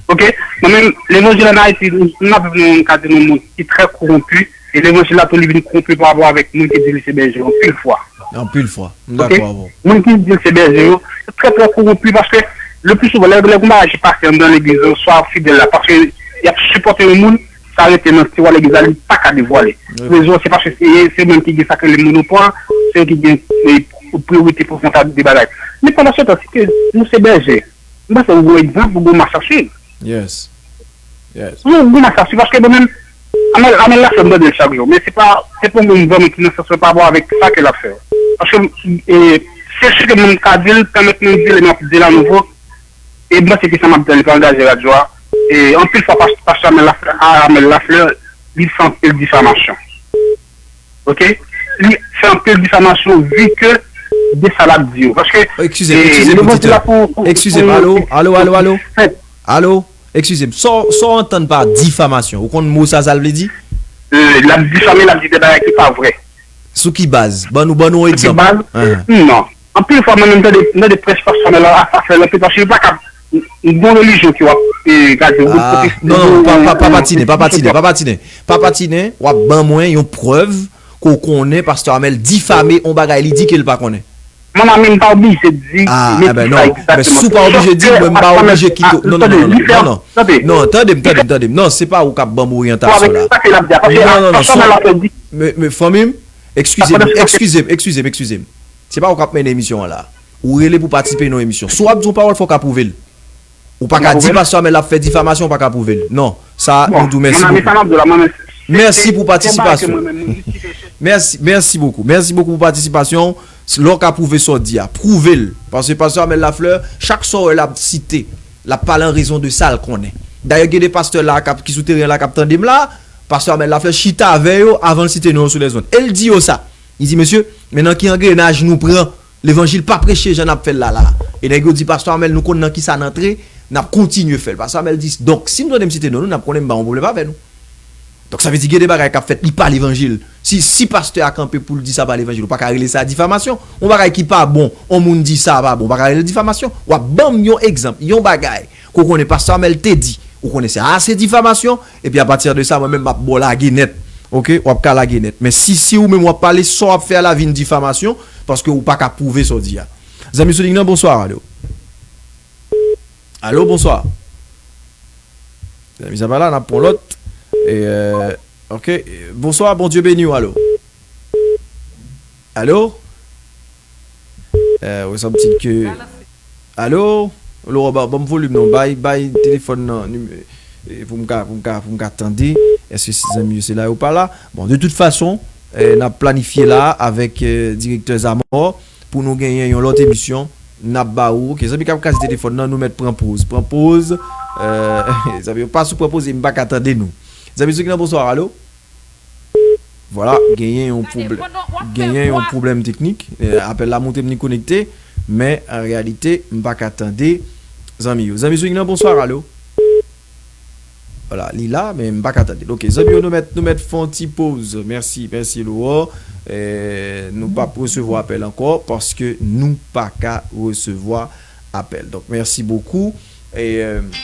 Ok? Mwen menm, levanjil ann Ayiti, nou, nou ap viv nan yon kad de yon mond ki trè kowonpi, e levanjil la tou li vin kowonpi pa rapò avèk moun ki di li se bèje, anpil fwa. Anpil fwa. M dakò avè w. Moun ki di l se bèje yo, se trè, trè kowonpi paske le pli souvan, lè, lè gon bagay ki pase anndan legliz yo, swa fidèl la, paske y ap sipòte yon moun, sa rete nan tiwa legliz la, li pa ka devwale. Rezon, se paske se, se moun ki gen sa k rele monopòl, se yo ki gen, e, priyorite pou fè yon ta de bagay. Men pandan se tan, si ke nou se bèje, m panse ou gon egzanp, ou gon mach a swiv. Yes. Yes. Ou gon mach a swiv, paske mwen menm, Amèl, Amèl Laflè m tande l chak jou, men se pa, se pa yon moun vrèman ki nan sans mwen pa rapò avèk sa ke l ap fè. Paske, e, se si ke mwen m ka di l, pèmèt mwen di l, e m ap di l anouvo, e m panse ke sa m ap di l pa angaje radyo a. E anpil fwa, pas-, pastè Amèl Laflè, Amèl Laflè, li fè anpil difamasyon. Ok? Li fè anpil difamasyon vi ke de sa l ap di yo. Paske, eskize m, e, eskize m, levanjil la pou, pou, eskize m, alo, alo, alo, alo. Alo, eskize m. Sa w, sa w antann pa difamasyon? Ou konn mo sa, sa l vle di? E, l ap difame, l ap di de bagay ki pa vrè. Sou ki baz? Ban nou, ban nou yon egzanp. Sou ki baz? Non. Anpil fwa, mwen menm, m tande, m tande prèch pastè Amèl la, sa fè l anpil, paske yo pa ka, yon relijyon ki w ap, e, gade, non, non, non, pa, pa, pa patinen, pa patinen, pa patinen. Pa patinen, w ap ban mwen yon prèv ke w konnen pastè Amèl difame yon bagay li di ke l pa konnen. Mon ami, m pa oblije di, men ki sa egzakteman. Men si w pa oblije di, mwen m pa oblije kite w. Non, non, non, non, non, non. Non, tande m, tande m, tande m. Non, se pa ou k ap ban m oryantasyon la. Non, non, non, non, fanmi m, eskize m, eskize m, eskize m, eskize m. Se pa ou k ap mennen emisyon an la. Ou rele pou patisipe nan yon emisyon. Si w ap di yon pawòl, fò w ka pwouve l. Ou pa ka di pastè Amèl ap fè difamasyon, ou pa ka pwouve l. Non, sa, nou di w mèsi bokou. Mèsi pou patisipasyon. Mèsi, mèsi bokou. Mèsi bokou pou patisipasyon w. Lè w ka pwouve sa w di a, pwouve l. Paske pastè Amèl Laflè, chak sa w wè l ap site, l ap pale an rezon de sa l konnen. Dayè, gen de pastè la k ap, ki sou teren an la k ap tande m la, pastè Amèl Laflè chita avè yo avan l site non yo sou lèzonn. E l di yo sa. Li di, mesye, men nan ki angrenaj nou pran? Levanjil pa preche jan n ap fè l la, la. E nèg yo di, pastè Amèl, nou konn nan kisa n antre, n ap kontinye fè l. Pastè Amèl di, donk, si m tande m site non nou, n ap konnen m pa yon pwoblèm avè nou. Donk, sa vle di gen de bagay k ap fèt, li pa levanjil. Si, si pastè a kanpe pou l di sa pa levanjil, ou pa ka rele sa difamasyon. Yon bagay ki pa bon, yon moun di sa pa bon, ou pa ka rele l difamasyon. W ap ban m yon egzanp, yon bagay ke w konnen pastè Amèl te di, ou konnen sa a se difamasyon, epi apati de sa, mwen menm, m ap ba w lage nèt. Ok, w ap ka lage nèt. Men si, si ou menm w ap pale, sa w ap fè a la vin difamasyon, paske ou pa ka pwouve sa w di a. Zanmi sou liy nan, bonswa, alo. Alo, bonswa. Zanmi sa pa la, n ap pran lòt. E, euh, ok, bonswa, Bondye beni w, alo. Alo? Euh, ou santi ke... Alo? Lora, ba, ban m volim non, bay, bay telefòn nan, nim-, e, pou m ka, pou m ka, pou m ka tande. Èske se zanmi yo se la yo pa la? Bon, de tout fason, e, n ap planifye la avèk, e, direktè Zamò pou nou genyen yon lòt emisyon. N ap ba ou, ok, zanmi k ap kraze telefòn nan, nou mèt pran poz. Pran poz, e, zanmi yo pa sou pran poz, e m pa ka tande nou. Zanmi sou ki nan bonswa, alo? Vwala, genyen yon pwoblèm, genyen yon pwoblèm teknik. E, apèl la montre m li konekte, men an reyalite, m pa ka tande zanmi yo. Zanmi sou liy nan, bonswa, alo. Vwala, li la, men m pa ka tande l. Ok, zanmi yo, nou mèt, nou mèt fè yon ti poz. Mèsi, mèsi, Lora. E, nou p ap resevwa apèl ankò, paske nou pa ka resevwa apèl. Donk, mèsi bokou. E, euh,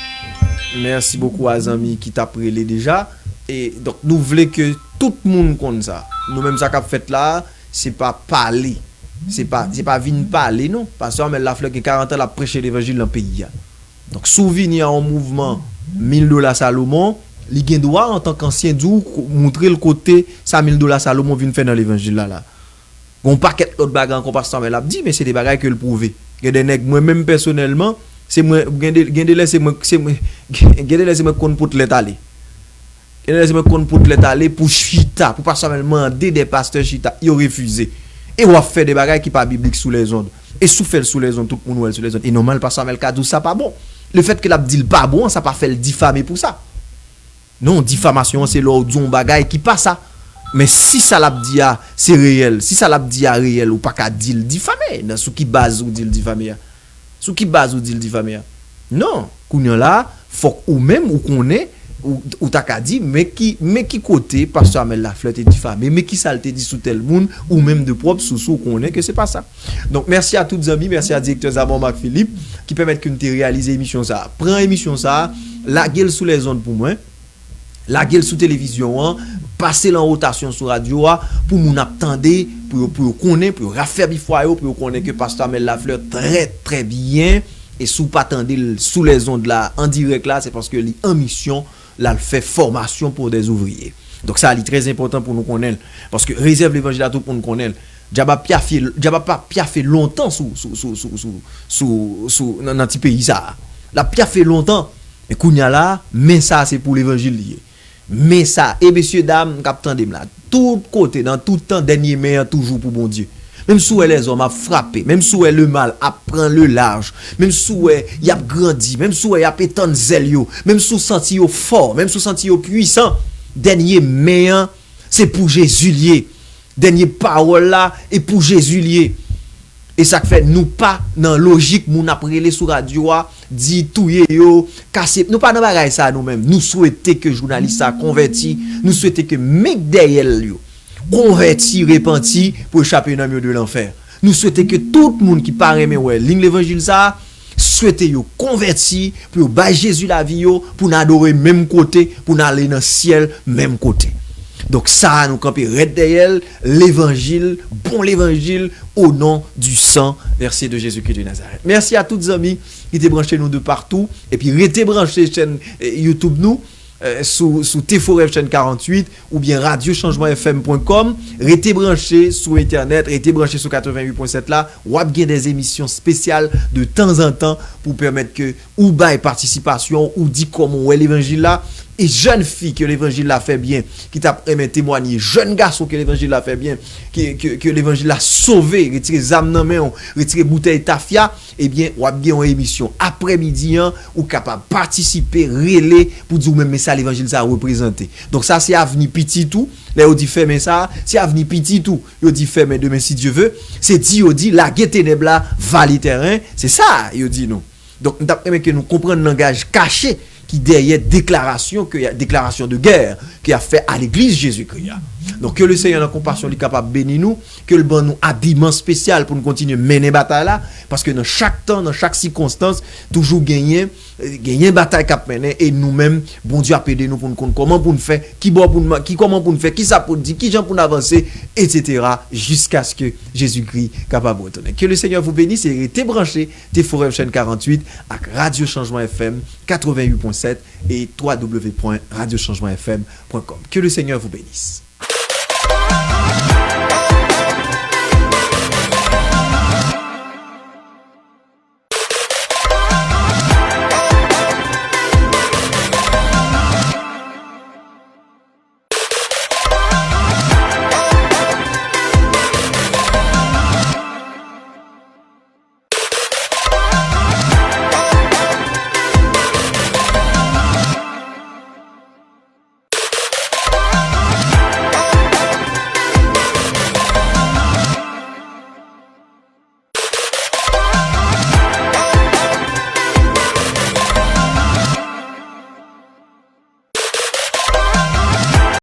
mèsi bokou a zanmi ki t ap rele deja. E, donk, nou vle ke tout moun konn sa. Nou menm, sa k ap fèt la, se pa pale. Se pa, se pa vin pale, non. Pastè Amèl Laflè gen karant an l ap preche levanjil nan peyi a. Donk, si w vini a yon mouvman mil dola Salomon, li gen dwa, antanke ansyen, di w, ko-, montre l kote sa mil dola Salomon vin fè nan levanjil la, la. Gen yon pakèt lòt bagay ankò pastè Amèl ap di, men se de bagay ke l pwouve. Gen de nèg, mwen menm pèsonèlman, se mwen, gen de, gen de lè se mwen, se mwen, gen de lè se mwen k konn pot lèt ale. Gen de lè se mwen k konn pot lèt ale pou chita, pou pastè Amèl mande de pastè chita, yo refize. E w ap fè de bagay ki pa biblik sou lèzond. E si w fè l sou lèzond, tout moun wè l sou lèzond. E nòmal pastè Amèl ka di w sa pa bon. Lefètke l ap di l pa bon an, sa pa fè l difame pou sa. Non, difamasyon an se lè w di yon bagay ki pa sa. Men si sa l ap di a se reyèl, si sa l ap di a reyèl, ou pa ka di l difame. Nan sou ki baz ou di l difame a? Sou ki baz ou di l difame a? Non, kounye a la, fòk ou menm ou konnen, ou, ou ta ka di, men ki, men ki kote pastè Amèl Laflè te difame, men ki sa l te di sou tèl moun, ou menm de pwòp sous ou konnen ke se pa sa. Donk, mèsi a tout zanmi, mèsi a direktè Zamò Marc Philippe, ki pèmèt ke n te reyalize emisyon sa a. Pran emisyon sa a, lage l sou lèzond pou mwen. Lage l sou televizyon an, pase l an wotasyon sou radyo a, pou moun ap tande, pou yo, pou yo konnen, pou yo rafèbli fwa yo, pou yo konnen ke pastè Amèl Laflè trè, trè byen, e si w pa tande l sou lèzond la, an dirèk la, se paske li an misyon, l al fè fòmasyon pou dè ouvriye. Donk sa, li trè enpòtan pou nou konnen l, paske rezèv levanjil la, tout moun konnen l. Dyab ap pyafe, dyab ap pa pyafe lontan sou, sou, sou, sou, sou, sou, sou, nan, nan ti peyi sa a. L ap pyafe lontan. Men kounye a la, men sa a se pou levanjil li ye. Men sa, e mesye dam k ap tande m la, tout kote, nan tout tan, dènye men an toujou pou Bondye. Menm si w wè lèzòm ap frape, menm si w wè lemal ap pran lelarj, menm si w wè y ap grandi, menm si w wè y ap etann zèl yo, menm si w santi yo fò, menm si w santi yo pwisan, dènye men an, se pou Jezi l ye. Dènye pawòl la, e pou Jezi l ye. E sa k fè nou pa nan lojik moun ap rele sou radyo a, di touye yo, kase. Nou pa nan bagay sa a nou menm. Nou swete ke jounalis sa a konvèti. Nou swete ke men k dèyè l yo konvèti, repanti, pou yo chape nanm yo de lanfè. Nou swete ke tout moun ki pa renmen wè liy levanjil sa a, swete yo konvèti, pou yo bay Jezi lavi yo, pou n adore menm kote, pou n ale nan syèl menm kote. Donk sa a, nou kanpe rèd dèyè l, levanjil, bon levanjil, au nom du sang versé de Jésus-Christ de Nazareth. Mèsi a tout zanmi ki te branche nou de partou, epi rete branche chèn, eh, YouTube nou, eh, sou, sou T F O F chèn karanntuit, oubyen radyo chanjman F M pwen kòm. Rete branche sou entènèt, rete branche sou katreventuit pwen sèt la. W ap gen de emisyon espesyal de tanzantan pou pèmèt ke ou bay patisipasyon, ou di kòman w wè levanjil la. E jèn fi ke levanjil la fè byen, ki t ap renmen temwanye, jèn gason ke levanjil la fè byen, ke, ke, ke levanjil la sove, retire zam nan men w, retire boutèy tafya, ebyen, w ap gen yon emisyon aprèmidi an, ou kapab patisipe, rele pou di w menm men sa levanjil sa a reprezante. Donk sa se avni pitit ou, lè yo di fèmen sa a, se avni pitit ou yo di fèmen demen si Dye ve, se di yo di lage tenèb la, vale tèren, se sa yo di nou. Donk m t ap renmen ke nou konprann langaj kache ki dèyè deklarasyon ke, deklarasyon de gè ke y ap fè a legliz Jezikri a. Donk ke le Senyè nan konpasyon li kapab beni nou, ke l ban nou abiman espesyal pou nou kontinye mennen batay la, paske nan chak tan, nan chak sikonstans, toujou genyen genyen batay k ap mennen, e nou menm, Bondye ap ede nou pou n konn kòman pou n fè, ki bò pou n, ki kòman pou n fè, ki sa pou n di, ki jan pou n avanse, etsetera, jiskaske Jezikri kapab retounen. Que le Seigneur vous bénisse et rete branche T F O R M chaîne quarante-huit ak Radio Changement F M quatre-vingt-huit point sept et trois W point radio changement F M point com. Que le Seigneur vous bénisse.